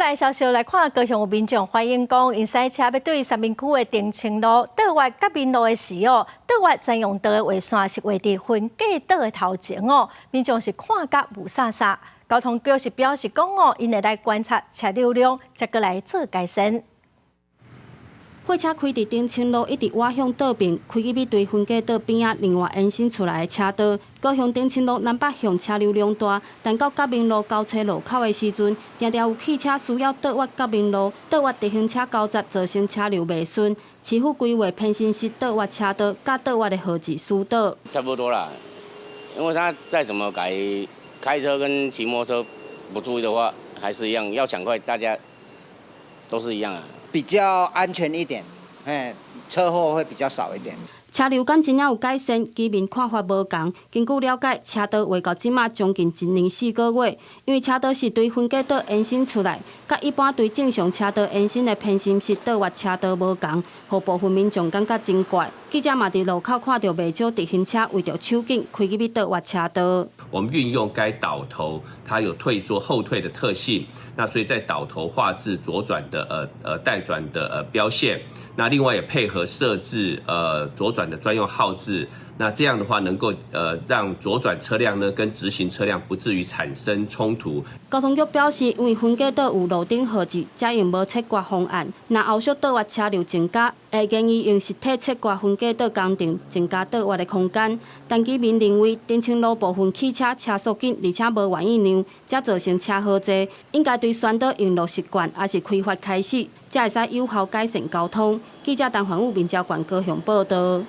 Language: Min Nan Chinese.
來消息來看，高雄有民眾反映講，𪜶駛車欲對三民區的澄清路倒越甲民路的時哦，倒越專用道的畫線是畫佇分隔島的頭前哦，民眾是看甲霧煞煞。交通局是表示講哦，𪜶會來觀察車流量，才閣來做改善。貨車開佇澄清路，一直倚向倒爿，開入去對分隔島邊仔，另外延伸出來的車道。高雄澄清路南北向車流量大，但到甲民路交叉路口的時陣，定定有汽車需要倒越甲民路，倒越直行車交雜，造成車流袂順。市府規劃偏心式倒越車道，佮倒越的號誌疏導。差不多啦，因為他再怎麼改，開車跟騎摩托車不注意的話，還是一樣，要搶快，大家都是一樣啊。比較安全一點，哎，車禍會比較少一點。車流敢真正有改善，居民看法無仝。根據了解，車道畫到這馬將近一年四個月，因為車道是對分隔島延伸出來，佮一般對正常車道延伸的偏心式倒越車道無仝，予部分民眾感覺真怪。記者嘛佇路口看著袂少直行車為著手緊開入去倒越車道。我們運用該島頭，它有退縮後退的特性，那所以在島頭畫置左轉的待轉的標線，那另外也配合設置左轉的專用號誌，那這樣的話能夠讓左轉車輛呢跟直行車輛不至於產生衝突。交通局表示，因為分隔島有路頂號誌，才用無切割方案。若後續倒越車流增加，會建議用實體切割分隔島工程，增加倒越的空間。但居民認為，澄清路部分汽車車速緊，而且無願意讓，才造成車禍濟。應該對宣導用路習慣，抑是開罰開始，才會使有效改善交通。記者陳環武、民交館高雄報道。